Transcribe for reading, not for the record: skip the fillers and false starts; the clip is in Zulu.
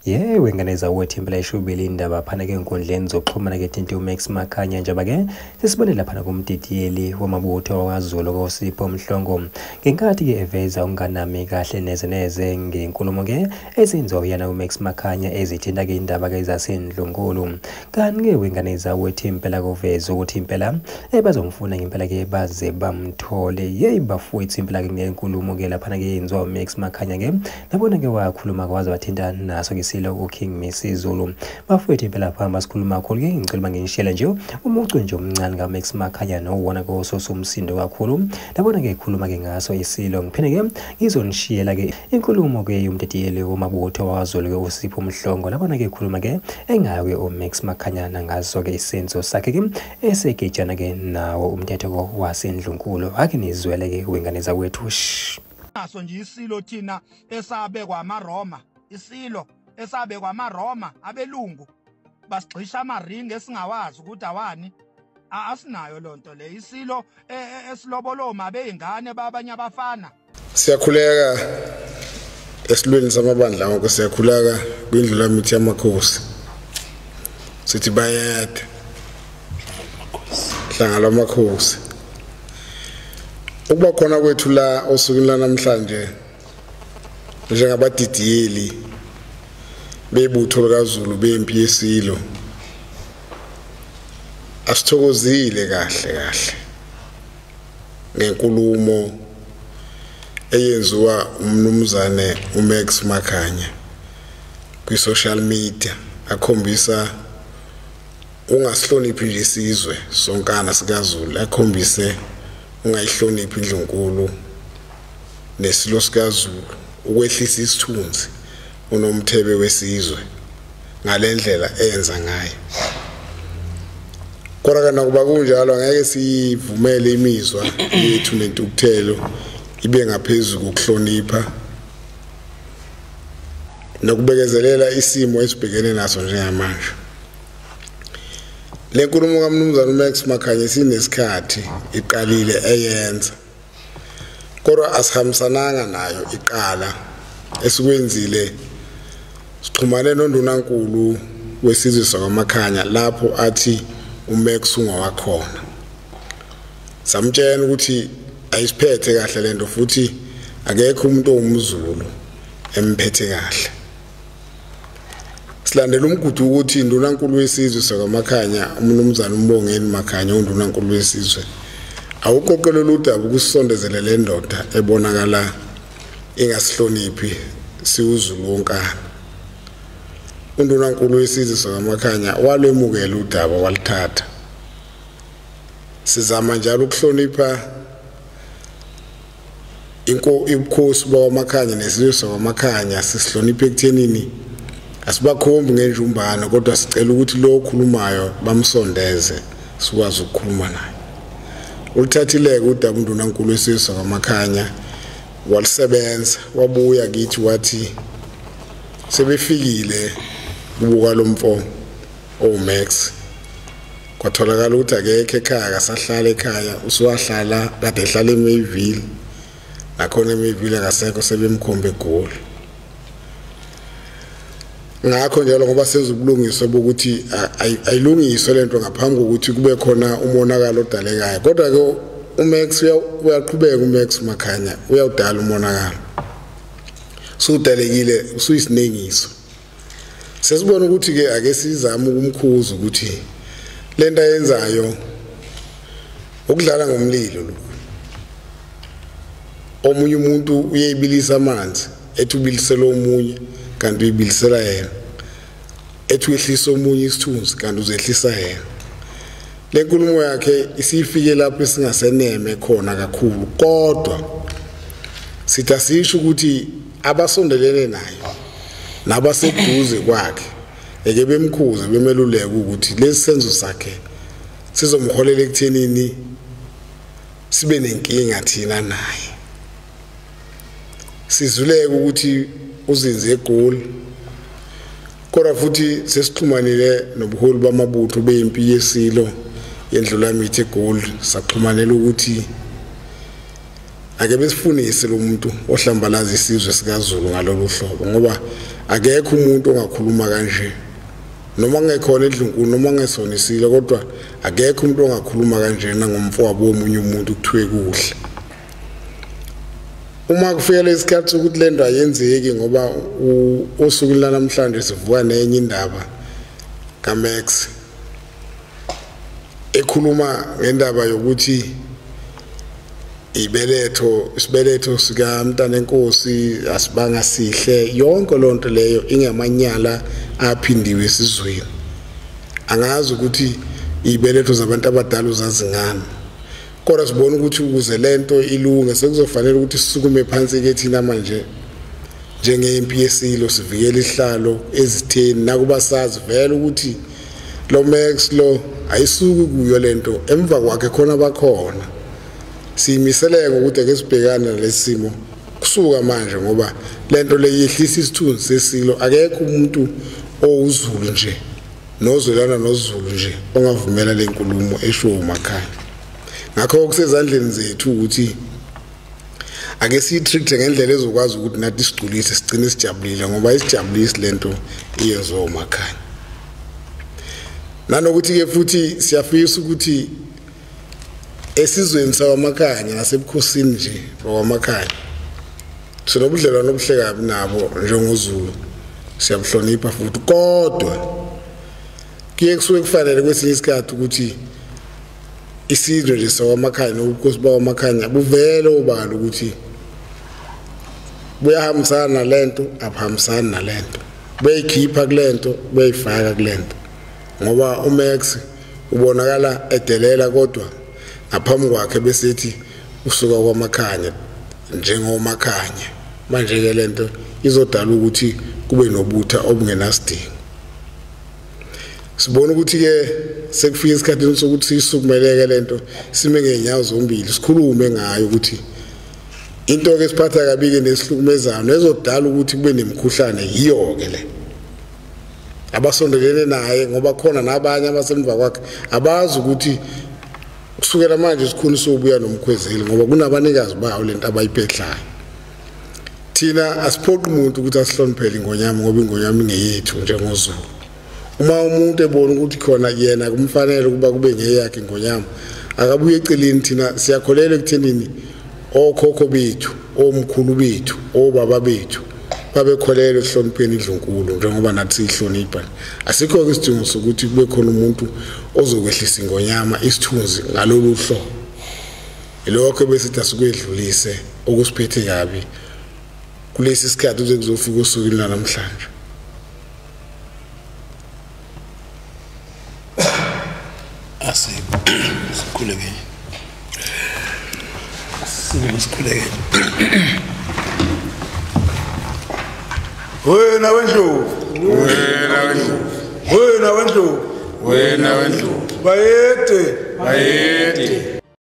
Yewe ngane zawethu impela ishubile indaba phana ke enkundleni zokuxhumana ke thinta uMax Makhanya njengoba ke sesibone laphana kumdidiyeli wamabutho wakwaZulu koSipho Mhlongo ngenkathi ke eveza unganami kahle neze neze ngenkulumo ke ezenziwa uyena uMax Makhanya ezithinta ke indaba ke zasendlunkulu. Kanti ke wengane zawethu impela kuveza ukuthi impela bazomfuna ngempela ke baze bamthole. Yeyi bafowethu impela ke ngenkulumo ke laphana ke yenziwa uMax Makhanya ke nabona ke wakhuluma kwaze wathinta naso ke uKing Misuzulu. Bafowethu impela phamba sikhuluma kakhulu ke ngicela banginishela nje umucu nje omncane kaMax Makhanya nowona kososa umsindo kakhulu. Nabona ke ikhuluma ke ngaso isilo ngiphinde ke ngizonishiyela ke inkulumo ke yomdidiyeli wamabutho wakwaZulu ke uSipho Mhlongo. Nabona ke ikhuluma ke engayo ke uMax Makhanya ngaso ke isenzo sakhe ke esegejana ke nawo umthetho wasendlunkulu. Ake nizwele ke wengane zakwethu. Naso nje isilo thina esabekwa amaRoma, isilo esabekwa amaRoma abelungu basigxisha amaringi esingawazi ukuthi awani, asinayo lonto le. Isilo esiloboloma beyingane babanye abafana. Siyakhuleka esilweni samabandla wonke, siyakhuleka kwindlu lamithi yamakhosi, sithi bayede hlanga lwamakhosi. Ukuba khona kwethu la osukwini lanamhlanje njengabadidiyeli bebutho likaZulu bempi yesilo, asithokozile kahle kahle ngenkulumo eyenziwa umnumzane uMax Makhanya kwi-social media, akhombisa ungasihloniphi nje isizwe sonkana sikaZulu, akhombise ungayihloniphi indlunkulu nesilo sikaZulu, ukwehlisa isithunzi unomthebe wesizwe ngalendlela eyenza ngayo. Kodwa nakuba kunjalo angeke sivumele imizwa yethu nentukuthelo ibe ngaphezulu kokuhlonipha nokubekezelela isimo esibhekene naso njengamanje. Le nkulumo kaMnumzane uMax Makhanya sinesikhathi iqalile eyenza, kodwa asihambisananga nayo iqala. Esikwenzile sixhumane nondunankulu wesizwe sakwaMakhanya lapho athi uMax ungowakhona. Samtshela ukuthi ayisiphethe kahle lento futhi akekho umuntu owumZulu emphethe kahle. Silandela umgudu ukuthi indunankulu wesizwe sakwaMakhanya umnumzane uMbongeni Makhanya undunankulu wesizwe awuqoqele udaba ukusondezela le ndoda ebonakala ingasihloniphi siwuZulu wonkana. Undunankulu wesizwe sakwaMakhanya walwemukela udaba walithatha. Sizama njalo ukuhlonipha ubukhosi bakwaMakhanya nesizwe sakwaMakhanya, sisihloniphe ekuthenini asibakhombi ngenjumbano, kodwa sicela ukuthi lo okhulumayo bamsondeze sikwazi ukukhuluma naye. Ulithathile-ke udaba undunankulu wesizwe sakwaMakhanya walisebenza, wabuya kithi wathi sebefikile kubuka lo mfo oMax, kwatholakala ukuthi akekho ekhaya, akasahlala ekhaya, usuwahlala kade ehlala eMayville, nakhona eMayville akasekho, sebemkhombe eGoli. Ngakho njalo ngoba senza ubulungiswa bokuthi ayilungiswe lento ngaphambi kokuthi kube khona umonakalo odalekayo. Kodwa ke uMax uyaqhubeka, uMax Makhanya uyawudala umonakalo, sudalekile, usuyisinengiso. Sesibona ukuthi ke ake sizame ukumkhuza ukuthi lento ayenzayo ukudlala ngomlilo lokhu. Omunye umuntu uyayibilisa amanzi ethi ubilisela omunye kanti uyibilisela yena, ethi uyehlisa omunye isithunzi kanti uzehlisa yena. Le nkulumo yakhe isifike lapho esingaseneme khona kakhulu, kodwa sithi asisho ukuthi abasondelene naye nabaseduze kwakhe eke bemkhuze bemeluleke ukuthi lesi senzo sakhe sizomholela ekuthenini sibe nenkinga thina naye. Sizuleke ukuthi uzinze eGoli, kodwa futhi sesixhumanile nobuholi bamabutho bempi yesilo yendlulamithi eGoli, saxhumanela ukuthi Ake besifunise lo muntu ohlambalaza isizwe sikaZulu ngalolu hlobo, ngoba akekho umuntu ongakhuluma kanje, noma ngekhona endlunkulu noma ngesona isilo, kodwa akekho umuntu ongakhuluma kanjena ngomfowabo womunye umuntu kuthiwe kuhle. Uma kufika lesikhathi sokuthi le nto ayenzeki, ngoba osukwini lanamhlanje sivuka nenye indaba kaMax ekhuluma ngendaba yokuthi ibeletho isibeletho sikamntanenkosi asibanga sihle. Yonke lonto leyo ingamanyala aphindiwe esizweni. Angazi ukuthi ibeletho zabantu abadala uzazingani, kodwa sibona ukuthi ukuze lento ilunge sekuzofanele ukuthi sisukume phansi ke thina manje njengempi yesilo, sivikele isihlalo ezitheni, nakuba sazi vele ukuthi lo Max lo ayisuki kuyo lento, emva kwakhe khona bakhona. Siyimiseleke ukuthi ake sibhekane nalesimo kusuka manje, ngoba lento le yehlisa isithunzi sesilo. Akekho umuntu owuZulu nje nozwelana noZulu nje ongavumela lenkulumo eshiwo uMakhanya. Ngakho kusezandleni zethu ukuthi ake siyitreat ngendlela ezokwazi ukuthi nathi sigculise sigcine sijabulile, ngoba isijabulisi lento iyenziwa uMakhanya. Nanokuthi ke futhi siyafisa ukuthi esizweni sakwaMakhanya nasebukhosini nje bakwaMakhanya sinobudlelwano obuhle kabi nabo njengoZulu, siyabuhlonipha futhi, kodwa kuye kusuke kufanele kwesinye isikhathi ukuthi isizwe nje sakwaMakhanya nobukhosi bakwaMakhanya buvele obala ukuthi buyahambisana nalento, abuhambisani nalento, buyayikhipha kulento, buyayifaka kulento, ngoba uMax ubonakala edelela, kodwa ngaphambi kwakhe besithi usuka kwaMakhanya njengoMakhanya. Manje ke lento izodala ukuthi kube nobutha obungenasidingo. Sibona ukuthi ke sekufika isikhathi sokuthi sisukumeleke lento, sime ngezinyawo zombili, sikhulume ngayo ukuthi into ke siphatha kabi ke nesihlukumezano ezodala ukuthi kube nemikhuhlane yiyo ke le. Abasondelene naye, ngoba khona nabanye abasemva kwakhe abazi ukuthi kusukela manje sikhulu sobuya nomkhwezeli, ngoba kunabanikazi bawo lento abayiphehlayo. Thina asiphoqi umuntu ukuthi asihloniphele ingonyama, ngoba ingonyama ingeyethu njengoZulu. Uma umuntu ebona ukuthi khona yena kumfanele ukuba kube ngeyakhe ingonyama, akabuye eceleni. Thina siyakholelwa ekuthenini okhokho bethu, omkhulu bethu, obaba bethu babekholelwa ekuhlonipheni indlunkulu njengoba nathi siyihlonipha. Asikho-ke isidingo sokuthi kube khona umuntu ozokwehlisa ingonyama isithunzi ngalolu hlobo. Ilokho besithi asikwedlulise okusiphethe kabi kulesi sikhathi kuze kuzofika osukwini lwanamhlanje. Asikhuleke. Sikhuleke. Wena wendlovu, wena wendlovu, wena wendlovu, wena wendlovu, bayede, bayede.